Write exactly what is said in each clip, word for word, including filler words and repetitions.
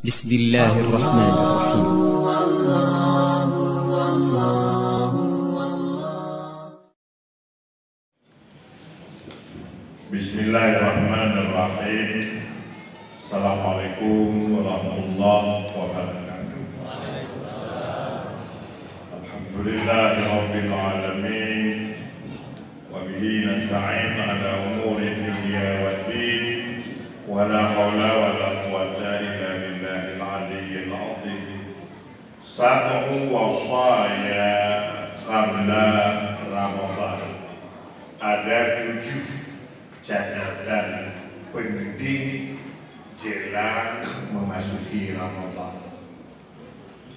Bismillahirrahmanirrahim. Bismillahirrahmanirrahim. Assalamualaikum warahmatullahi wabarakatuh. Alhamdulillahirabbil alamin. Wa bihi nasta'in ala umuri dunya waddin. Wa la haula wa la quwwata illa billahil aliyyil azim. Sab'u wasaya qabla Ramadan. Ada tujuh catatan penting jelang memasuki Ramadan.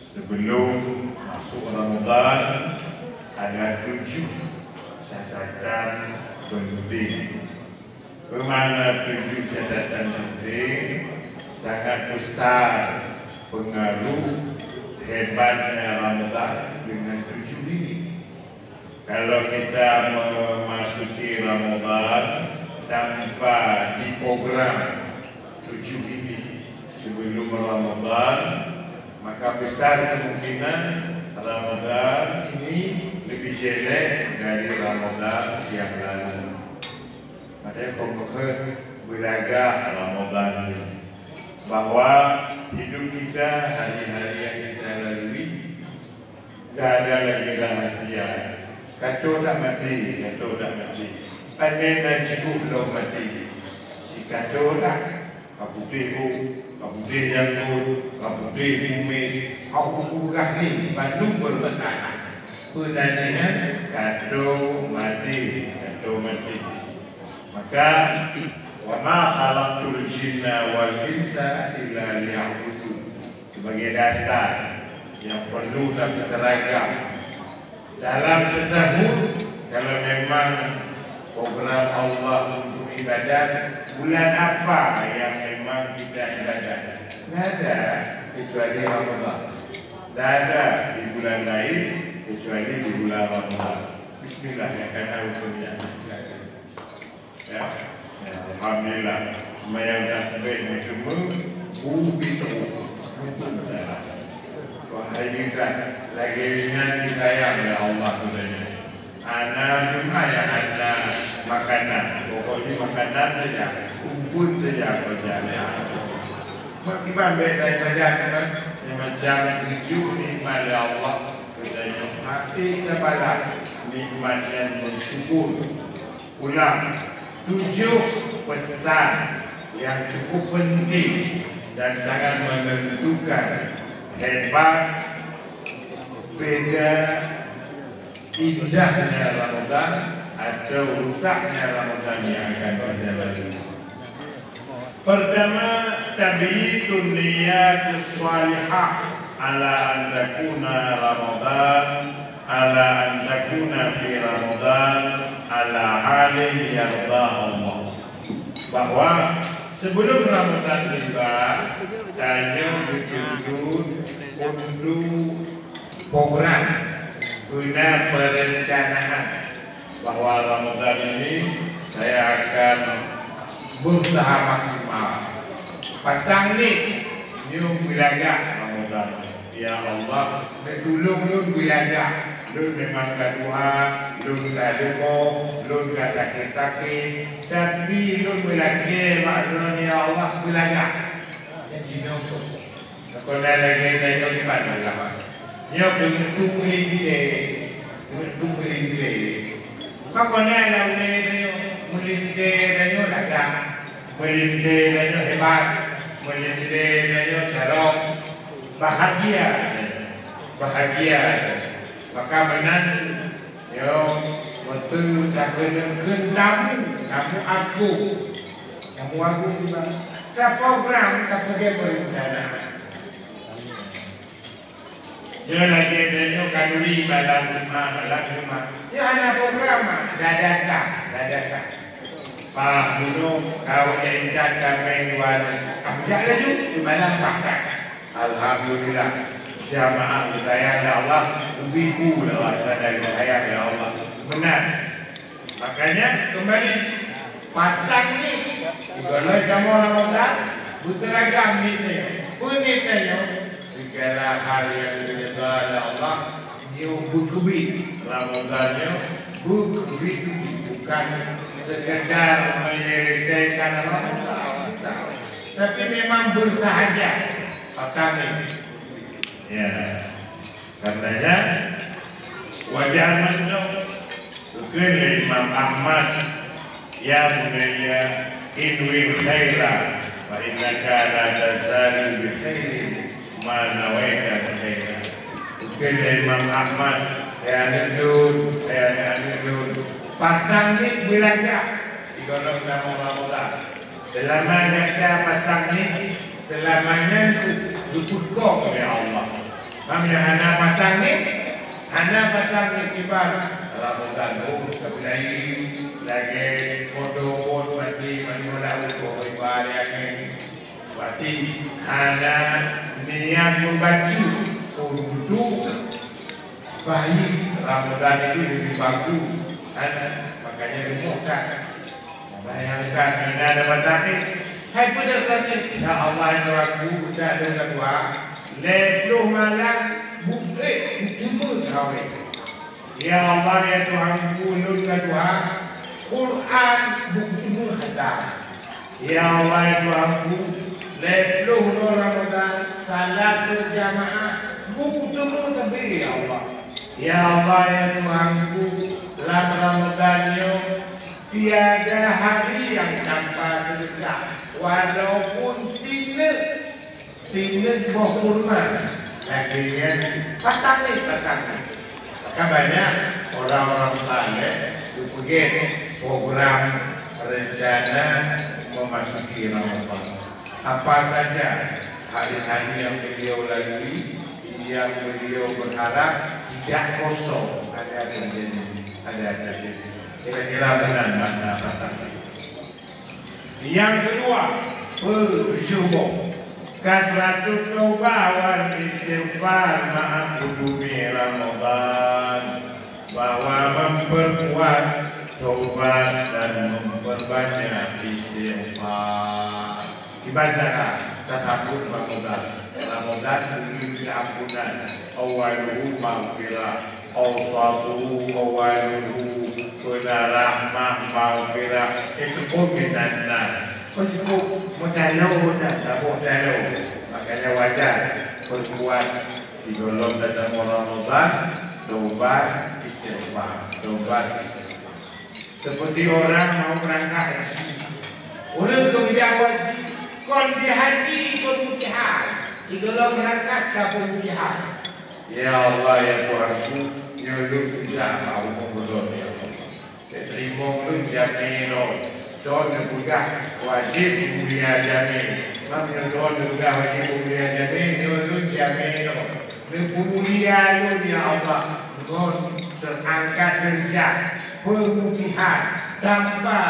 Sebelum masuk Ramadan, ada tujuh catatan penting. Peue makna tujuh catatan penting? Sangat besar pengaruh hebatnya Ramadan dengan tujuh ini. Kalau kita memasuki Ramadan tanpa diprogram tujuh ini sebelum Ramadan, maka besar kemungkinan Ramadan ini lebih jelek dari Ramadan yang lalu. Padahai kon meuheuet beulagak Ramadan nyoe, bahwa hidup kita, hari-hari yang kita lalui, gak ada lagi rahasia. Kato dak maté, kato dak maté. Pangai na jikuk lom maté. Si kato dak, ka putéh bu, ka putéh janggot, ka putéh kumis, ka putéh gah ni, bandum bermasalah. Peunasihat, kato maté, kato maté. Maka, "Wa ma khalaqtul jinna wal insa illa liya'budun." Sebagai dasar yang perlu tapi seragam. Dalam setahun, kalau memang program Allah untuk ibadat, bulan apa yang memang kita ibadat? Tidak ada kecuali Ramadan. Tidak ada di bulan lain kecuali di bulan Ramadan. Bismillah, yang kanan hukumnya. Bismillah. Ya. Ya, alhamdulillah. Seumayang tasbih meuteumé bu pitruk. Wahai insan, lagèe nyan disayang lé Allah keudroe nyoe. Hana cuma ya hana makanan. Pokoknya makanan saja, umpun saja kau jalan. Mak iman baik dari badan kan, macam tujuh nikmat lé Allah keudroe nyoe. Hati kita balas nikmat nyan bersyukur. Ulang, tujuh pesan yang cukup penting dan sangat menentukan hebat, beda, indahnya Ramadan atau rusaknya Ramadan yang akan kita lalui. Pertama, tabyitun niyatus shalihah ala an takuna Ramadan, ala an takuna fi Ramadan, ala halin yarda Allah. Bahwa sebelum Ramadan tiba, tanyoe dituntut untuk program, guna perencanaan bahwa Ramadan ini saya akan berusaha maksimal. Pasang ni, nyoe beulagak Ramadan. Ya Allah, tulông lôn beulagak. Lôn memang ka tuha, lôn ka leumo, lôn ka sakét-sakét, tapi lôn meulakée bak droeneuh, ya Allah, beulagak. Nyan jinoe kon. Kon lagée tanyoe kiban agama. Nyoe keuneuk tumeulintée, keuneuk tumeulintée. Kon lagée tanyoe meulintée tanyoe lagak, meulintée tanyoe hebat, meulintée tanyoe carông. Bahagia, bahagia. Maka meunan, nyoe beutôi takeuneuk kheun tamu, tamu agung. Tamu agung juga. Ka program, ka peugét perencanaan. Nyoe lagée tanyoe kanduri malam Jumat, malam Jumat. Nyoe hana program, dah datang, dah datang. Bah bunoe kawé intat kameng dua, aku jak laju, seumalam pakat. Alhamdulillah, jamaah geusayang lé Allah, ubi pu lé Allah, geusayang lé Allah. Meunan. Makanya kembali, pasang ni, kalau kamoe Ramadan, beuseragam ni, peue ni Hal nyang diridha lé Allah, nyoe beukeubiet Ramadhan nyoe, beukeubiet bukan sekedar menyelesaikan Ramadhan, tapi memang bersahaja. Patang ni. Ya. Karenanya, wajar mantong geukheun lé Imam Ahmad, "Ya bunayya, inwil khaira, fa innaka la tazalu bi khairin ma nawaita khaira." Geukheun lé Imam Ahmad, "Hai aneuk lôn, hai aneuk lôn, pasang niet beulanja di gohlom tamong Ramadhan. Seulama gata pasang niet, seulama nyan geupeukong lé Allah. Meunyoe hana pasang niet, hana pasang niet kiban, Ramadhan, oh, tapeulayeue lagée moto bot maté, manyang lam uroe ibarat angén." Berarti hana niat membaca untuk baik Ramadhan itu lebih bagus. Hana, makanya rumuskan. Bayangkan, bila ada masalah, hai peue sakét, "Ya Allah, ya Tuhanku, tak ada orang tua. Lhée ploh malam, buet, cuma terawih. Ya Allah, ya Tuhanku, lôn ka tuha, Quran buku cuma khatam. Ya Allah, ya Tuhanku, lhée ploh uroe Ramadhan, salat berjamaah, buku cuma teubi, ya Allah. Ya Allah, ya Tuhanku, lam Ramadhan nyoe, tiada hari yang tanpa sedekah, walaupun tineuk, tineuk boh kurma, lagée nyan, patang niet, patang niet." Maka banyak orang-orang saleh geupeugét program rencana memasuki Ramadhan. Apa saja hari-hari yang beliau lalui, yang beliau berharap tidak kosong, ada terjadi, ada terjadi. Kira-kira meunan makna patang niet. Nyang keudua, peue tujoh boh? Kasratut taubah wal istighfar ma'a qudumi Ramadhan, bahwa memperkuat taubat dan memperbanyak istighfar. Kiban cara tasambot Ramadhan. Ramadhan geubri keuampunan. Awwaluhu maghfirah, awsatuhu, awwaluhu, peuna rahmah, maghfirah, itu pun minan nar. Kon cukup meutaloe dah, saboh taloe. Makanya wajar peukuat di dalam datang Ramadhan, tobat, istighfar, tobat, istighfar. Seperti orang mau berangkat haji. Ureuëng keu geujak haji, kon di haji peumutihan, di dalam berangkat ka peumutihan. Ya Allah, ya Tuhanku, nyoe lôn peugah bak umu ulôn, ya Allah. Teurimong lôn jamé lôn. Lôn neupeugah wajéb mulia jamé. Meunyoe lôn neupeugah wajéb mulia jamé, nyoe lôn jamé lôn. Neupeumulia lôn, ya Allah, ngon teuangkat deurajat, peumutihan, tanpa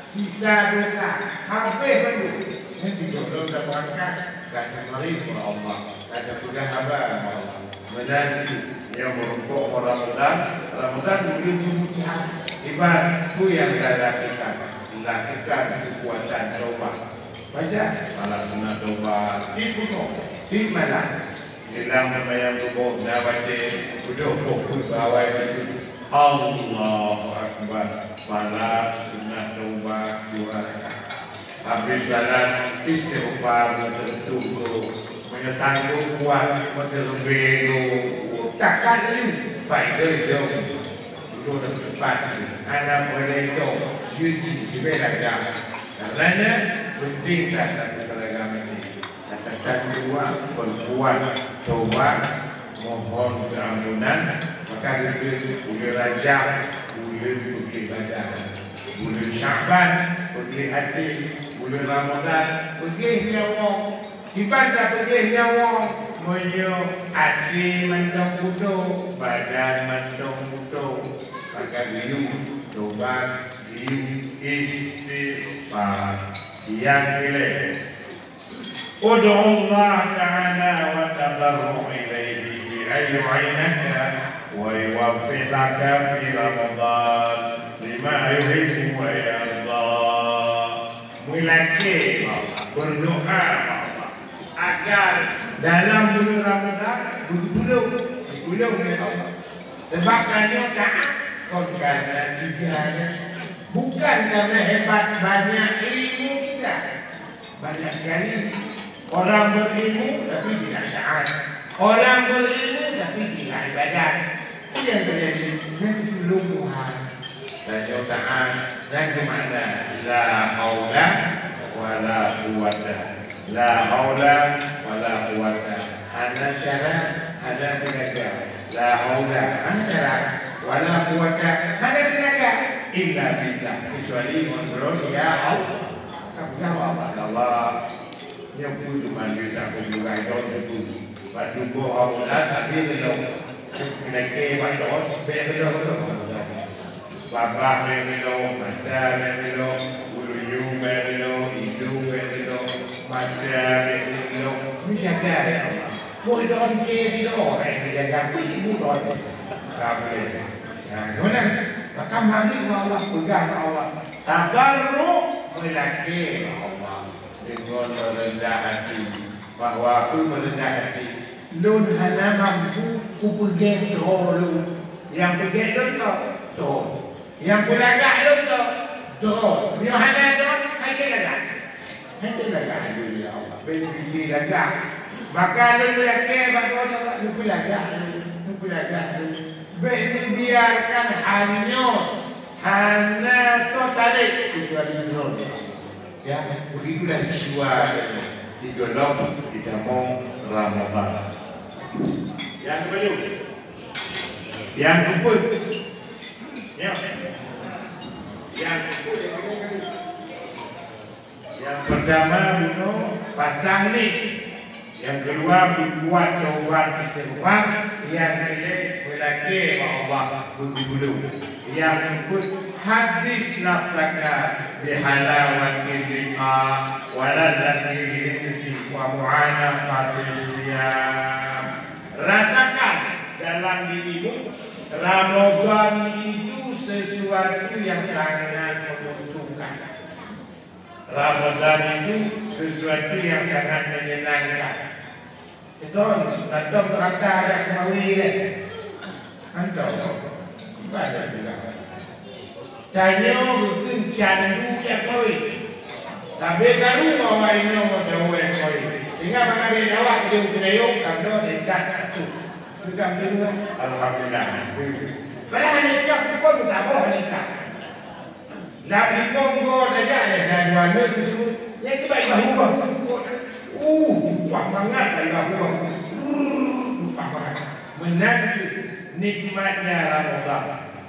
sisa dosa, habéh bandum. Nyan sigohlom tapeurangkat, ka tameuri ubak Allah, ka tapeugah haba bak Allah. Meunan kheueh, nyang meurumpok ngon Ramadhan, Ramadhan buleuen peumutihan. Iban peue nyang talakukan, lakukan keukuatan taubat. Baca salat sunat taubat, tiep bunoe, tiep malam. Dilam seumayang suboh na baca peuet boh peuet bak awai teujeuet. Allahu Akbar. Salat sunat taubat dua rakaat. Habis salat istighfar meuteureutuh. Meunyoe sanggob kuat meuteureumbée, takat laju, pai geujong. Duduk di tempat tu. Hana boleh dong. Suci, lebih lagak. Karenanya penting dah satu keluarga mati. Catatan dua, perempuan tobat, mohon keampunan, maka geukheun buleuen Rajab, buleuen peugléh badan, buleuen Syakban, peugléh até, buleuen Ramadhan, peugléh nyawa. Kiban tapeugléh nyawa, meunyoe até mantong kuto, badan mantong kuto, maka geuyue tobat, geuyue istighfar. Nyang keulhèe, ud'u Allah Ta'ala wa tadarru' ilaihi bi an yu'inaka wa yuwaffiqaka fi Ramadan lima yuhibbu wa yarda. Meulakée bak Allah, berdoa bak Allah, agar Dalam bulan Ramadan, beugulong, digulong lé Allah. Sebab tanyoe taat kon karena tiga nyan, bukan karena hebat banyak ilmu kita. Banyak sekali orang berilmu tapi tidak taat, orang berilmu tapi tidak ibadat. Itu yang terjadi. Nyan itu lumpuhan. Tanyoe taat, nyan keumakna la haula wala quwwata. La haula wala quwwata. Hana cara, hana teunaga. La haula, hana cara. Wala quwwata, hana teunaga. Illa billah, kecuali ngon droe, ya Allah. Ka peugah bak Allah, ya Allah. Nyoe peue teuma lé saboh bukai lôn teupeue. Bak tuboh awaknyan tapi lôn. Lakée bak lôn, bék lôn, lôn. Babah bék lôn, mata bék lôn, bulunyueng bék lôn, idong bék lôn, mata bék lôn. Neujaga ya Allah. Boh idong ke di lôn, eh, neujaga. Peue sibuk lôn. Ka boleh. Nah, nyoe nah. Maka mari ngon Allah, peugah ngon Allah. Tabarruk, meulakée ngon Allah. Deungon meureundah hati, bahwa aku meureundah hati, lôn hana mampu kupeugét droe lôn. Nyang peugét lôn toh, toh. Nyang peulagak lôn toh, toh. Nyoe hana droe, hana lagak. Hana lagak lôn, ya Allah. Bèk pike lagak. Maka lôn lakée bak droe, ya Allah, neupeulagak lôn, neupeulagak lôn. Bèk neubiarkan hanyot, hana soe tarek keucuali droe, ya Allah. Ya, begitulah jiwa di dalam, di dalam Ramadan. Yang ketujuh. Yang keempat. Ya. Yang keempat. Yang pertama, bunoe pasang nik. Nyang keudua, peukuat taubat istighfar. Nyang keulhèe, meulakèe bak Allah beugulong. Nyang keupeuet, haddits nafsaka bihalawatil liqa wa ladzatil unsi wa mu'anaqatis siyam. Rasakan dalam dirimu, Ramadan itu sesuatu yang sangat menguntungkan. Ramadan itu sesuatu yang sangat menyenangkan. Betul, mantong rata jak keumawe lé. Mantong. Ibadat juga. Tanyoe geukheun candu jak kawé. Tapi karu bawa inoe mau jauh jak kawé. Sehingga mana dia dakwah ke dia kena yuk, kandung dekat tu. Sudah dengar, alhamdulillah. Padahal nikah tu pun tak boleh nikah. Lam limong go tajak lé na dua neuk tu, nyang kiban i bahu-bahu. Uh, upah mangat i bahu-bahu. Uh, upah mangat. Meunan kheueh nikmatnya Ramadan.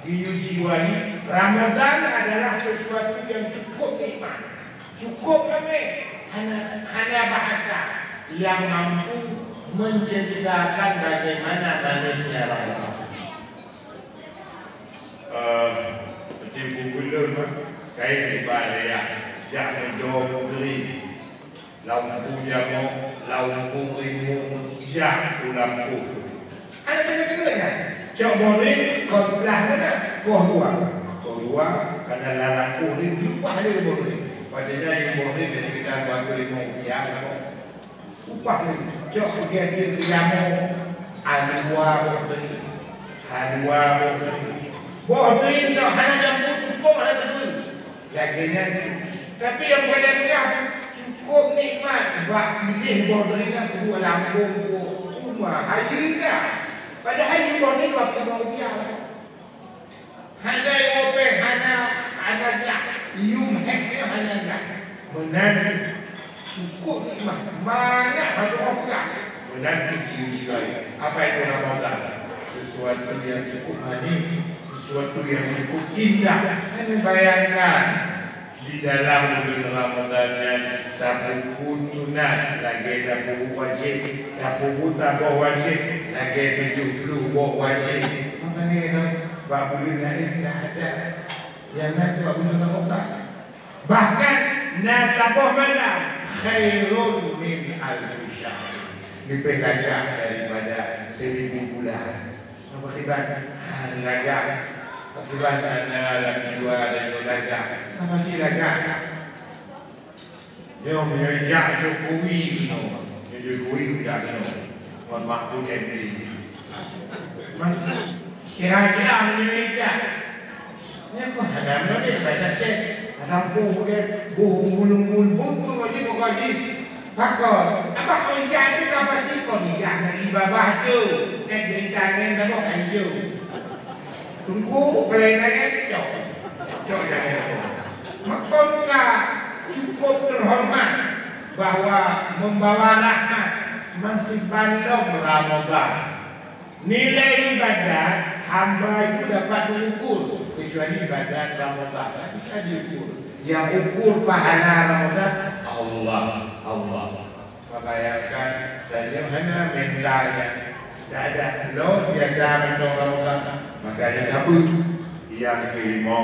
Geuyue jiwai, Ramadan adalah sesuatu yang cukup nikmat, cukup ramé, hana, hana bahasa yang mampu menceritakan bagaimana manisnya Ramadan. Eh, seperti buku lôn, Mas, kai di bak raya, jak meudoe putri. Lampu jamoe, lampu rimueng, jak u lampôh. Hana teuka-teuka nyan. Cok boh rém, kon plah meunan, boh dua. Boh dua, kadang lam lampôh rém, leupah lé boh rém. Padahai boh rém, jadi kita buat limong rupiah, lampôh. Upah lé, cok gèt-gèt jamoe, halua boh teuh, halua boh teuh. Boh teuh nyoe hana jampu, cukôp hana teupeu. Lagèe nyan. Tapi nyang paléng murah, cukôp nikmat, bak piléh boh teuh nyan, peubuet lambông, peubuet uma, hayeue ka. Padahai boh teuh dua ploh lima rupiah. Hana iwoe péng, hana, hana jak. Yum hék nyoe hana jak. Meunan cukôp nikmat. Mangat hana peugah. Meunan cukôp jiwai. Apa itu Ramadan? Sesuatu yang cukup manis, sesuatu yang cukup indah. Hana bayangkan. Di dalam buleuen Ramadhan nyan, tapeubuet sunat lagèe tapeubuet wajéb, tapeubuet saboh wajéb lagèe tujoh ploh boh wajéb. Makajih nyan, bak buleuen laén dak ada. Nyang na bak buleuen Ramadhan. Bahkan, na saboh malam khairun min alfi syahr. Leubeh lagak daripada seribu bulan. Apa kiban? Ha, lagak. Apa kiban? Hana lagak dua dan dua lagak. Apa sih lagak? Nyoe meunyoe jak Jokowi bunoe. Jukui udah keunoe. Mohon maaf, udah beli. Man, kira-kira meunyoe ijak. Nyan keuh hana meunyoe baca cek. Hana mampu bukan buh ulun-ulun buku wajib buku wajib. Pakon, apa kau ijak tu kapasi kau ijak dari babah tu. Kan cerita ngan dah buat ayo. Tunggu, kalau nak cok. Cok jangan. Maka cukup terhormat bahwa membawa rahmat masih bandom Ramadan. Nilai ibadat hamba itu dapat mengukur, kecuali ibadat Ramadan. Tak bisa diukur. Yang ukur pahala Ramadan Allah, Allah. Bayangkan, dan yang hana mentalnya. Tak ada. Los biasa mantong Ramadan. Maka dia kabut. Yang kelima,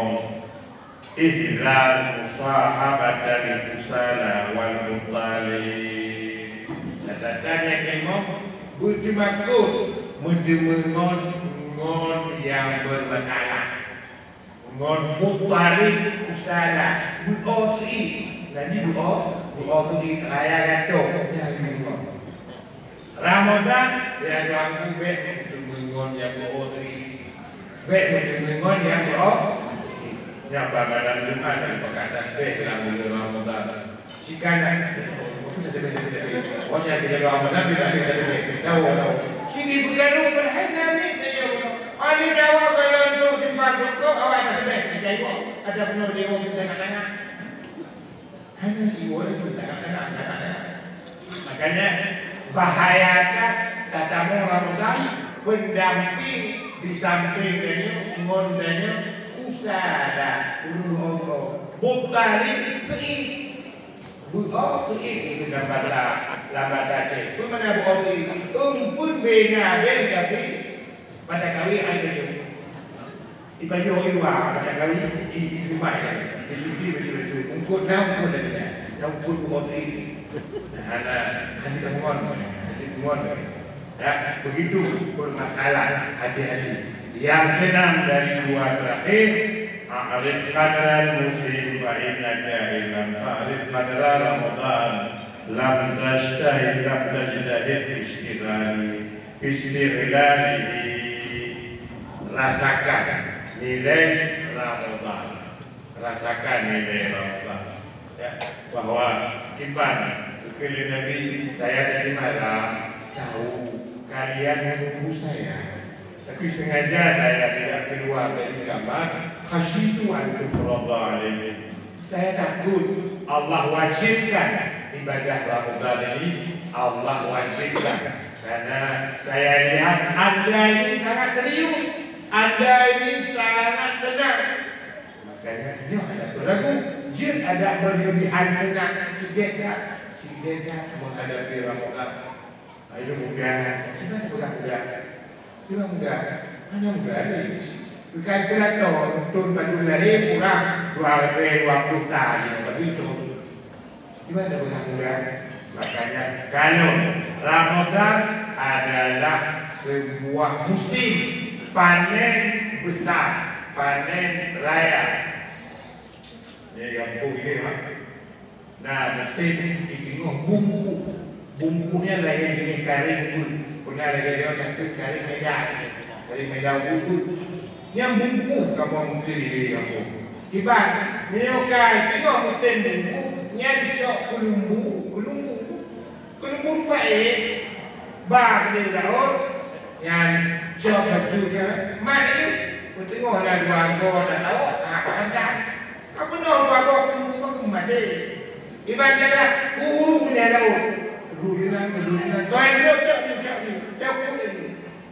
ihzar musahabatal kusala wal mutali. Catatan yang kelima, beuteumakot meuteumé ngon, ngon yang bermasalah. Ngon mutali kusala, beuo teuiek. Jadi beuo, beuo teuiek raya gato. Nyan lima. Ramadan, ya Tuhanku, bèk meuteumé ngon nyang beuo teuiek. Bèk meuteumé ngon nyang beuo teuiek. Nyan bak malam Jumat, pakat tasbih lam buleuen Ramadan. Sikanak, oh, aku tak ada bèk, tak ada bèk. Oh, nyan bila Ramadan, bila ada, tak ada bèk. Tahu, tahu. Sini bergaduh, berhai nani, tak ada. Ada dawa kalau untuk simpan rokok, awak ada bèk. Kita ibu, ada penuh dia, kita nak tanya. Hana siwoe lé pun tangah-tangah, tangah-tangah. Makanya, bahayakah tatamu Ramadan, pendamping di samping tanyoe, ngon tanyoe, usada, ulôn Allah. Bukali, keuiek. Beuo keuiek itu dalam bata, dalam bata Aceh. Peue makna beuo keuiek? Eumpeuen bena beh, tapi Pada kawin hai baju. Di baju di luar, pada kawin di, di rumah je. Di suci baju-baju. Ungkut dah, ungkut dah tidak. Dah ungkut buat diri. Nah, nah, nanti temuan, nanti temuan. Ya, begitu bermasalah, hati-hati. Yang keenam dari dua terakhir, a'rif qadral musim fa innaka in lam ta'rif qadra Ramadan lam tajtahid lam tajtahid fi istighali. Istiqlalihi, rasakan nilai Ramadan. Rasakan nilai Ramadan. Ya, bahwa iban, keu Nabi, saya tadi malam tahu kalian menunggu saya. Tapi sengaja saya tidak keluar dari kamar, khasyitu an tufrada alaikum. Saya takut Allah wajibkan ibadah Ramadan ini, Allah wajibkan. Karena saya lihat Anda ini sangat serius, Anda ini sangat senang. Makanya, nyoe ada peragu, jeuet ada berlebihan senang, sikit dah, sikit dah menghadapi Ramadan. Ayo mudah, kita mudah-mudah. Cuma mudah, hanya mudah ni. Bukan kira tahun, tahun baru lahir kurang dua ribu dua puluh tahun, tapi itu. Cuma dah mudah-mudah. Makanya, kalau Ramadan adalah sebuah musim panen besar, panen raya. Ni yang pun ini, Mak. Nah, meutem di teungoh bungkuh. Bungkuh nyan lagèe jeunèh kareng pun. Peuna lagèe droe nyang kheun kareng Medan. Kareng Medan ubit. Nyan bungkuh kamoe meutem di kamoe. Kiban, meunyoe ka teungoh meutem bungkuh, nyan cok keulumbu, keulumbu. Keulumbu paéh, ba keudéh laôt, nyan cok baju nyan, mat laju. Meuteungoh na dua goe na laôt, ha, ka hantam. Ka peunoh babah kubu bak maté. Iban jarak, kuhuru meunyan laôt. Duh inan, duh inan. Tuhan Gobnyan cok nyoe, cok nyoe. Cok nyoe.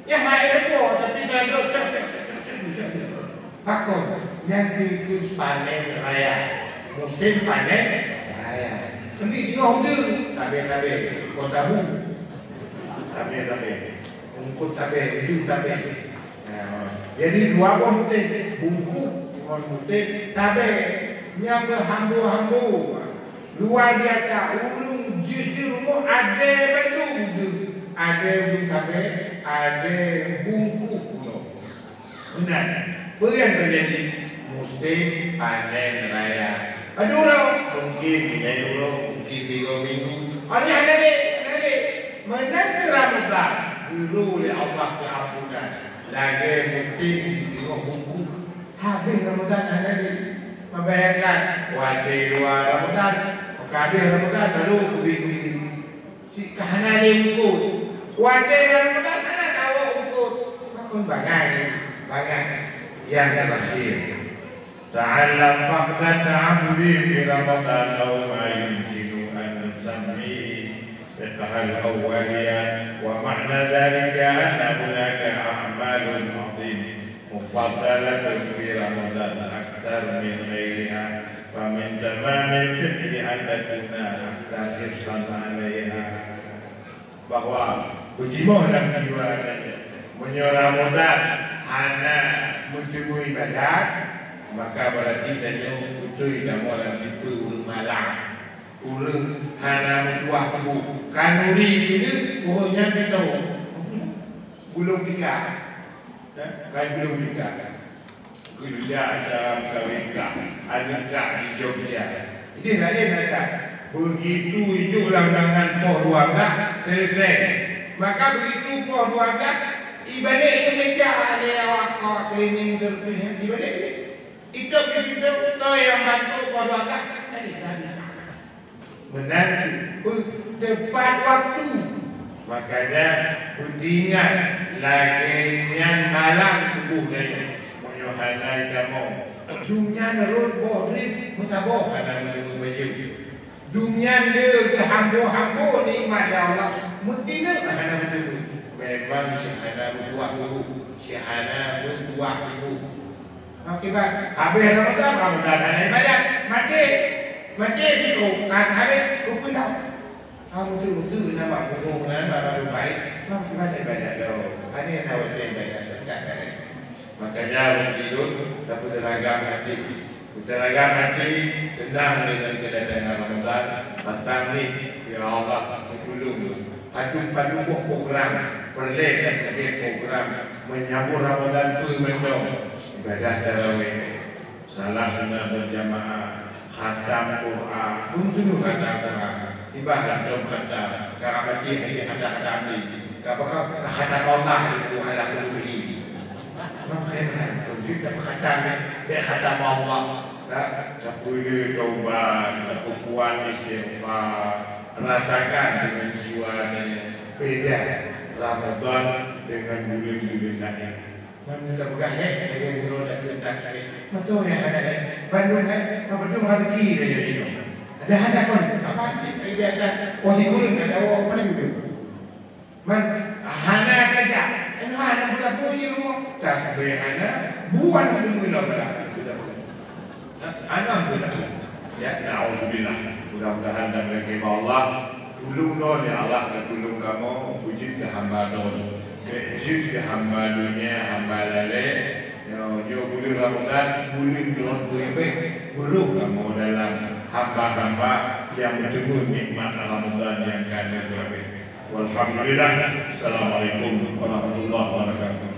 Nyan hai reupok, tapi Tuhan Gobnyan cok, cok, cok, cok, cok nyoe, cok nyoe. Pakon? Nyan keuh panen raya. Musim panen raya. Nanti teungoh ujeuen, tabé-tabé. Kon tabu. Tabé-tabé. Ungkot tabé, ujeuen tabé. Nah, jadi dua boh muté, bungkuh ngon muté tabé. Nyang meuhambo-hambo. Luar biasa, ureueng jeuet-jeuet rumoh adé bandum. Adé ureueng tabé, adé bungkuh pulo. Meunan, peue nyang teujadi? Musim panen raya. Padub uroe? Mungkin tiga uroe, mungkin tiga minggu. Oleh hana lé, hana lé. Meunan keuh Ramadhan, geubri lé Allah keuampunan, lagée musém di teungoh buku. Habéh Ramadhan hana lé. Bayangkan, watée luwa Ramadhan, ka habéh Ramadhan baru keubi-keubi. Cit ka hana lé eungkôt. Watée Ramadhan hana tawoe eungkôt. Pakon bangai, bangai. Nyang teuakhé. تعلم فقد التعبد في رمضان أو ما يمكن أن نسميه فقه الأوليات، ومعنى ذلك أن هناك أعمال عظيمة مفضلة في رمضان أكثر من غيرها، فمن تمام الفقه أن تكون أكثر حرصا عليها. Bahwa beujimoh lam jiwa tanyoe, meunyoe Ramadhan hana meuteumé ibadat, maka beurati tanyoe beutôi tamong lam tipe ureuëng malang, ureuëng hana meutuwah tuboh. Khanuri keuneuk boh nyan pito, bulông tiga, ya, kai bulông tiga. Keureuja acara meukawen kah, aneuk kah di Jogja. Jadi laén adat. Begitu ijok lam tangan poh dua belas, selesai. Maka begitu poh dua belas, ibalek i meja lé awak kok cleaning service, ibalek. Itu begitu, to yang bantu poh dua belas, tadi dah bisa. Meunan tepat waktu. Makanya, beuteuingat, lagée nyan malang tuboh tanyoe. Meunyoe hana itamong, donya rhot boh rhot meusaboh hana meunyoe bajée. Donya le geuhambo-hambo nikmat dari Allah, meutineu hana meunyoe. Memang si hana meutuwah tuboh, si hana meutuwah tuboh. Akibat habéh Ramadhan, Ramadhan hana ibadat, maté. Maté di ko, ka habéh, kupeue dah. Ka beutôi-beutôi nama bumoe nan, nama rupai, akibat ibadat dah. Hana na watée ibadat, tak ada. Makanya, ureuëng sidroe, tapeuteuragam hati. Peuteuragam hati, seunang deungon keudatangan Ramadhan, mantong ni, ya Allah, peutulông lôn. Padub-padub boh program, peureulée dan lagée program menyambut Ramadhan peue mantong, ibadah tarawih, salat sunat berjamaah, khatam Quran, pun tujoh khatam Quran, ibadah dong khatam, karapati hari khatam-khatam ni, ka apa ka khatam Allah itu ala qulubihi. Makanya, tujoh dah khatam, dah khatam Allah, dah, dah pulih taubat, dah kuat istighfar, rasakan dengan jiwa dan beda Ramadan dengan bulan-bulan lain. Man teupeugah hék, lagée meunyoe na keuretas hék. Meutoe nyang hana hék, bandum hék, meupadum rezeki lagée nyoe. Ada hana kon, apa cit ibadat, oh di gurun ka dawa, apa lagi tu? Man hana kerja, enoh hana buka bui rumoh, tasbih hana, buan pun guna bala. Alhamdulillah. Ya, naudzubillah. Mudah-mudahan dan mereka Allah tulông lôn, ya Allah, ka tulông kamoe, beujeuet keu hamba lôn. Bék jeuet keu hamba donya, hamba lalée. Ya, nyoe buleuen Ramadhan, buleuen droe beureuh, beureuh kamoe dalam hamba-hamba nyang meuteumé nikmat Ramadhan nyang ka lheueh habéh. Walhamdulillah. Assalamualaikum warahmatullahi wabarakatuh.